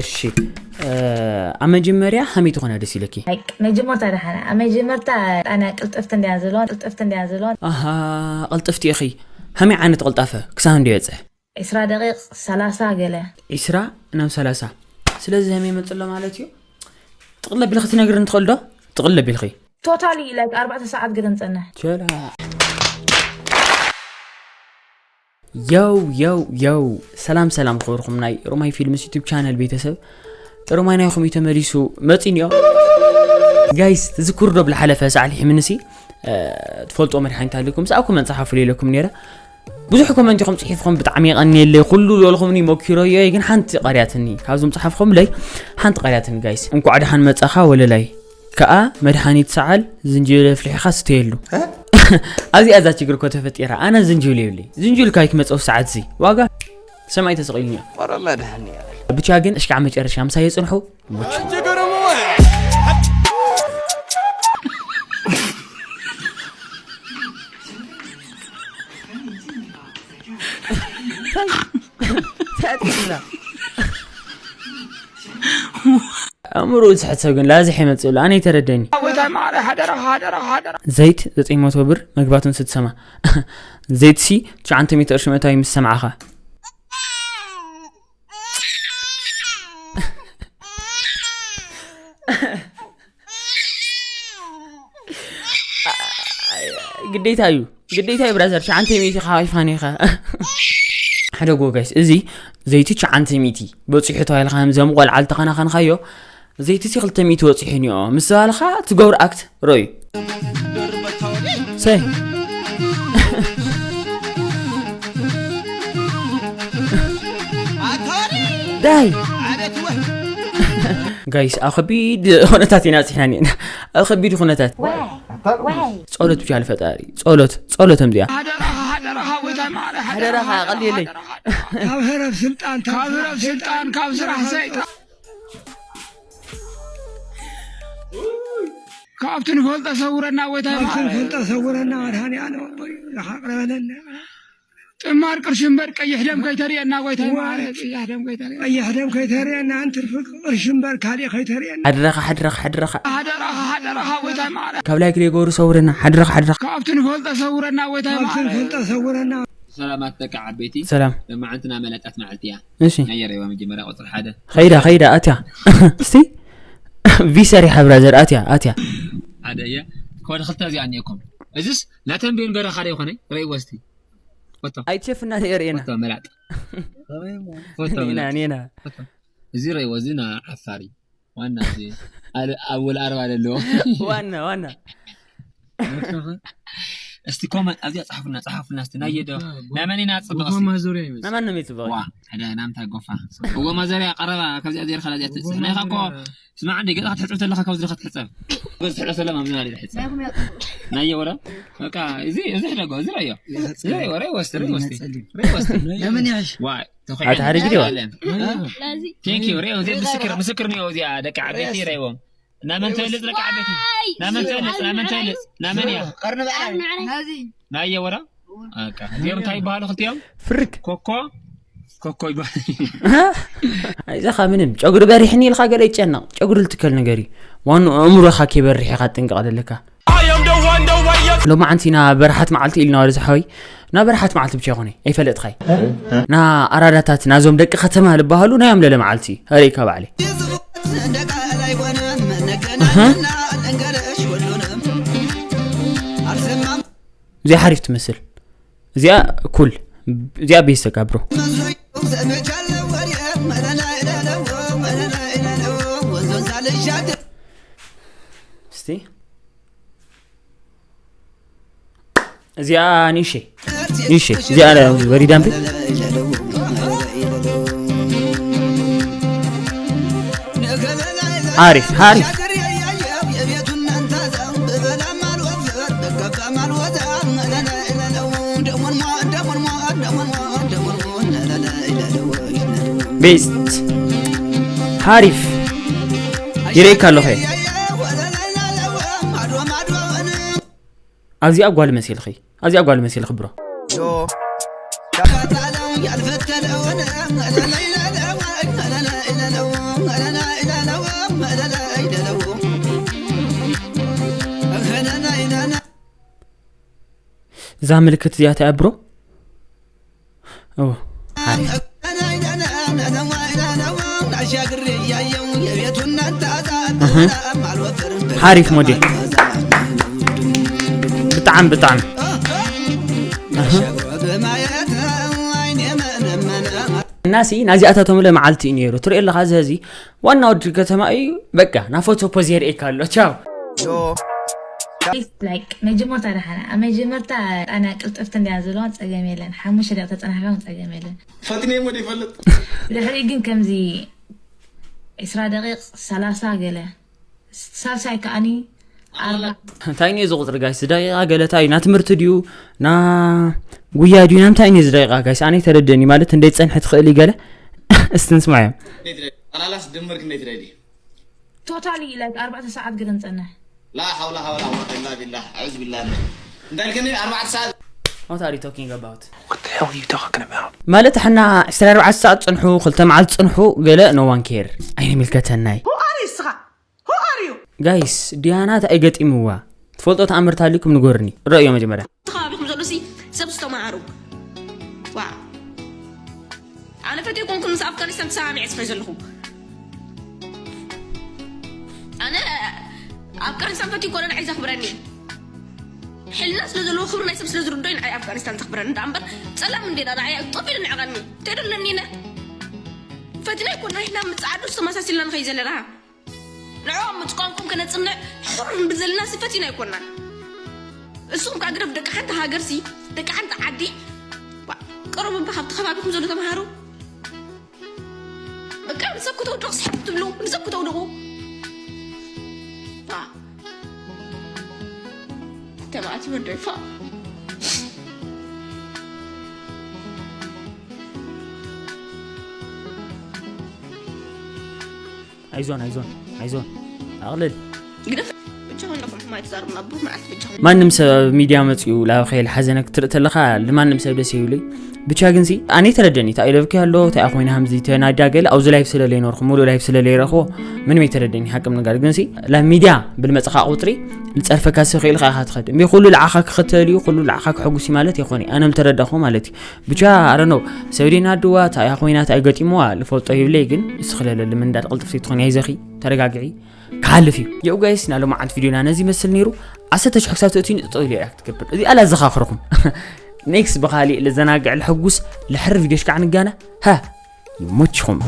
እሺ፣ ኣብ መጀመርያ ሃመይ ተኾነ ደስ ኢለኪ? መጀመርታ ደሓና ኣብ መጀመርታ ኣነ ቅልጥፍቲ እንዲያ ዘለዋ ቅልጥፍቲ እንዲያ ዘለዋ ኣሃ፣ ቅልጥፍቲ ኢኺ። ሃመይ ዓይነት ቅልጣፈ ክሳብ እንዲ በፅሕ? ዒስራ ደቂቕ ሰላሳ ገለ። ዒስራ ናብ ሰላሳ። ስለዚ ሃመይ መፅሎ ማለት እዩ። ጥቕለ ቢልኺ ትነግርኒ ትኽእል ዶ? ጥቕለ ቢልኺ። ቶታሊ ላይክ ኣርባዕተ ሰዓት ገለ ንፀንሕ። ቸላ። የው የው የው፣ ሰላም ሰላም ክብርኩም ናይ ሮማይ ፊልምስ ዩቱብ ቻነል ቤተሰብ። ሮማይ ናይኹም እዩ ተመሊሱ መፂን እዮ። ጋይስ፣ ትዝክሩ ዶ ብልሓለፈ ሳዕሊ ሒምንሲ ትፈልጦ መድሓኒት ኣለኩም? ሰኣኩም መፅሓፉ ኢለኩም ነይረ። ብዙሕ ኮመንት ኢኹም ፅሒፍኹም፣ ብጣዕሚ የቐንየለይ። ኩሉ ዝበልኹምኒ ሞኪረዮ እየ፣ ግን ሓንቲ ቀርያትኒ ካብዞም ፅሓፍኹምለይ ሓንቲ ቀርያትኒ። ጋይስ፣ እንኳዕ ደሓን መፃኻ ወለላይ። ከኣ መድሓኒት ሰዓል ዝንጅብል ኣፍሊሕኻ ስተየሉ። ኣብዚኣ እዛ ችግር እኮ ተፈጢራ። ኣነ ዝንጅብል የብለይ። ዝንጅብል ካይ ክመፀው ሰዓት እዚ ዋጋ ሰማይ ተሰቒሉኒ። ኧረ መድሓኒዓለም። ብቻ ግን እስካዕ መጨረሻ ምሳይ የፅንሑ። ኣእምሮ ዝሕት ሰብ ግን ላዝሕ ይመፅእ ኣሎ። ኣነ ይተረደኒ። ዘይት ዘጠኝ መቶ ብር መግባቱን ስትሰማ ዘይት ሲ ትሽዓንተ ሚእቲ ቅርሺ መእታዊ ምስ ሰማዕኻ። ግዴታ እዩ፣ ግዴታ እዩ ብራዘር። ትሽዓንተ ሚእቲ ካይፋን ኢኻ። ሓደ ጎ ጋይስ፣ እዚ ዘይቲ ትሽዓንተ ሚእቲ በፂሑ ተባሂልካ፣ ከምዚ ቆልዓ ዝተኸናኸንካዮ ዘይቲ ሲ ክልተ ሚእቲ ወፂሑ እኒኦ ምስ ተባልካ ትገብር ኣክት ሮዩ። ሰይ ዳይ ጋይስ፣ ኣብ ከቢድ ኩነታት ኢና ፅሕና ኒና፣ ኣብ ከቢድ ኩነታት። ጸሎት ብቻ ልፈጣሪ፣ ጸሎት፣ ጸሎት እምዚኣ። ሓደራኻ ቀልየለይ። ካብ ህረፍ ስልጣን ካብ ህረፍ ስልጣን ካብ ስራሕ ሰይጣን ካብቲ ንፈልጦ ሰውረና ጎይታይ ካብቲ ንፈልጦ ሰውረና መድሃኒ ኣለም ኣቦይ ዝሓቅረበለና ጥማር ቅርሺ እምበር ቀይሕ ደም ከይተርእየና ጎይታይ ማረ ቀይሕ ደም ከይተርእየና ቀይሕ ደም ከይተርእየና እንትርፊ ቅርሺ እምበር ካሊእ ከይተርእየና ሓድረኻ ሓድረኻ ሓድረኻ ሓደራኻ ሓደራኻ ጎይታይ ማረ ካብ ላይ ግሬጎሪ ሰውረና ሓድረኻ ሓድረኻ ካብቲ ንፈልጦ ሰውረና ጎይታይ ማረ ንፈልጦ ሰውረና ሰላማት ደቂ ዓበይቲ ሰላም ለማዓንቲ ናመለጣት መዓልቲ እያ እሺ ናይ የረዋ መጀመርያ ቁፅሪ ሓደ ከይዳ ከይዳ ኣትያ እስቲ ቪ ሰሪሓ ብራዘር ኣትያ ኣትያ ሓደ እየ ከወደ ክልተ እዚኣ እኒአኩም እዚስ ናተን ቤን በረኻ ዶ ይኾነ ረእይዎ እስቲ ፎቶ ኣይትሸፍና የርእየና ፎቶ መላጥ ፎቶ ኔና መላጥ ኔና እዚ ረእይዎ እዚ ና ዓፋሪ ዋና እዚ ኣለ- ኣወል ኣርባ ዘለዎ ዋና ዋና እስቲ ኮመንት ኣብዚኣ ጸሓፉና ጸሓፉና እስቲ ናየ ዶ ናይ መን ኢና ጽብቕ እስቲ ጎማ ዙርያ ይመስል ናማን ነው የሚጽበው ዋ ሓደ ናምታ ጎፋ ጎማ ዙርያ ቀረባ ካብዚኣ ዜርካ ላዚኣ ትጽ ናይ ኻኮ ስማዕ እንደ ገዛ ክትሕጽብ ተለኻ ካብ ዝረኻ ትሕጸብ ገዝ ትሕጸብ ተለማ ኣብዚ ማለት ትሕጸብ ናየ ወረ በቃ እዚ እዚ ሕደጎ እዚ ረዮ እዚ ረዮ ረዮ ወስቲ ረዮ ወስቲ ረዮ ወስቲ ለምን ያሽ ዋ ኣታ ሓደ ግዜ ዋ ቴንክ ዩ ሪኦ እዚ ምስክር ምስክር ነው እዚኣ ደቂ ዓበይቲ ሪእዎም ናመን ተልጽ ደቂ ዓበይቲ ናመን ተልጽ ናመን ተልጽ ናመን እያ ቀርኒ በዓል ናየ ወራ በቃ እዚኦም እንታይ ይበሃሉ ክልቲኦም ፍርክ ኮኮ ኮኮ ይበሃል ኣይዛኻ ምንም ጨጉሪ በሪሕኒ ኢልካ ገለ ይጨነቕ ጨጉሪ ልትከል ነገር እዩ ዋኑ ኣእምሮኻ ከይበርሕ ኢኻ ጥንቀቕ ደለካ ሎማዓንቲ ኢና በረሓት መዓልቲ ኢልና ወደ ዝሓወይ ናብ በረሓት መዓልቲ ብቻ ይኾነ ኣይፈለጥኻይ ና ኣራዳታት ናዞም ደቂ ከተማ ዝበሃሉ ናዮም ለለ መዓልቲ ርኢካ ባዕለይ እዚኣ ሓሪፍ ትመስል እዚኣ ኩል እዚኣ ቤስ ተጋብሮ እስቲ እዚኣ ንእሸይ ንእሸይ እዚኣ ወሪዳ እምበር ሓሪፍ ሓሪፍ ቤስት ሓሪፍ ይርእየካ ኣለኹ ኣብዚኣ ጓል መሲልኺ ኣብዚኣ ጓል መሲልኺ ብሮ እዛ ምልክት እዚኣ እንታይ እያ ብሮ? እዎ፣ ሓሪፍ። ሓሪፍ ሞዴል። ብጣዕሚ፣ ብጣዕሚ። ኣህ። እናሲ ናዚኣታቶምለ መዓልቲ እዩ ነይሩ። ትሪኦ ኣለኻ፣ እዚ ህዚ ዋና ወዲ ከተማ እዩ። በቃ፣ ናብ ፎቶ ፖዝ የርእየካ ኣሎ። ቻው። ላይክ መጀመርታ ደሓና ኣብ መጀመርታ ኣና ቅልጥፍቲ እንዲያ ዘለዋ ጸገም የለን። ሓሙሽተ ደቂቕ ተጸናሕካ እውን ጸገም የለን። ፈትኔ ሞ ይፈልጥ ድሕሪ ግን ከምዚ ዕስራ ደቂቕ ሰላሳ ገለ ሳልሳይ ከኣኒ ኣርባ እንታይ ነዚ ቁፅሪ ጋይስ ደቂቃ ገለታ እዩ ና ትምህርቲ ድዩ ና ጉያ ድዩ ና እንታይ ነዚ ደቂቃ ጋይስ ኣነ ተረደኒ ማለት እንደይ ፀንሐ ትኽእል እዩ ገለ እስቲ ንስማዮ ኣላላስ ድምር ክንደይ ትደሊ ቶታሊ ላይክ ኣርባዕተ ሰዓት ገለ ንጸንሕ ላ ሓውላ ሓውላ ወላ ኢላ ቢላ ኣዕዝ ቢላ እንታይ ልከኒ ኣርባዕተ ሰዓት What are you talking about? What the hell are you talking about? ማለት ሕና ዕስራ ኣርባዕተ ሰዓት ፅንሑ ክልተ መዓልቲ ፅንሑ ገለ no one care ኣይንምልከተናይ Who are you ንስኻ? Who are you? ጋይስ ዲያና እንታይ ገጢምዋ ትፈልጦ ተኣምር ታሊኩም ንገርኒ ረእዮ መጀመርያ እቲ ከባቢኹም ዘሎ ሲ ሰብ ዝተመሃሩ ዋ ኣነ ፈትየ ኮንኩ ምስ ኣፍጋኒስታን ተሰማሚዐ ዝኸይ ዘለኹ ኣነ ኣፍጋኒስታን ፈትዩ ኮነ ንዓይ ዘኽብረኒ ሕልና ስለ ዘለዎ ክብሪ ናይ ሰብ ስለ ዝርዶ ንዓይ ኣፍጋኒስታን ዘኽብረኒ እንዳ እምበር ጸላም እንዴና ንዓይ ጠፊሉ ንዕቐኒ ተደለኒነ ፈትና ይኮና ሕና ምጽዓዱ ዝተመሳሲልና ንኸይ ዘለና ንዕኦም ምጽቋምኩም ከነጽንዕ ሕር ንብል ዘለና ስፈት ኢና ኣይኮናን። እሱም ከኣ ግደፍ ደቂ ሓንቲ ሃገር ሲ ደቂ ሓንቲ ዓዲ ባ- ቀረቡ እባ ካብቲ ከባቢኹም ዘሎ ተምሃሩ በቃ ንሰብ ከተውድቕ ስሕብ ትብሉ ንሰብ ከተውድቑ ባ- ተባዕቲ ወደይ ፋ ኣይዞን ኣይዞን ኣይዞን ኣቕልል ግደፍ ብቻ ሆነኹም ማይ ትዛርቡ ናብ ብሩህ መዓልቲ ብቻ ማንም ሰብ ኣብ ሚድያ መፅኡ ላብ ከየል ሓዘነ ክትርኢ ተለካ ንማንም ሰብ ደስ ይብሉ ብቻ ግንሲ ኣነ ተረደኒ እንታይ ኢለብኪ ኣሎ እንታይ ኮይነ ሃምዚ ተናዳ ገለ ኣብዚ ላይፍ ስለ ለይኖርኩ ሙሉእ ላይፍ ስለ ለይረኽቦ ምንም የተረደኒ ሓቅም ንጋር ግንሲ ላብ ሚድያ ብልመፅኻ ቁፅሪ ልፀርፈካ ስኽ ኢልካ ኢኻ ትኸድ እምቢ ኩሉ ልዓኻ ክኽተል እዩ ኩሉ ልዓኻ ክሕጉስ እዩ ማለት የኾነ ኣነ ምተረዳኹ ማለት እዩ ብቻ ኣረኖ ሰብ ዲና ድዋ እንታይ እያ ኮይና እንታይ ገጢምዋ ልፈልጦ ይብለይ ግን ንስኽለለሊ ምንዳድ ቅልጥፍቲ ትኾን ያይዘኺ ተረጋግዒ ክሓልፍ እዩ የኡ ጋይስ ናሎማዓንቲ ቪድዮና ነዚ ይመስል ነይሩ ዓሰርተ ሽሕ ክሳብ ትእትዩ ንጥጠው ኢሉ ሪያክት ትገብር እዚኣ ላዘኻኽርኹም ኔክስት ብኻሊእ ልዘናግዕ ልሕጉስ ልሕር ቪድዮ ሽካዕ ንጋና ሃ ይሞችኹም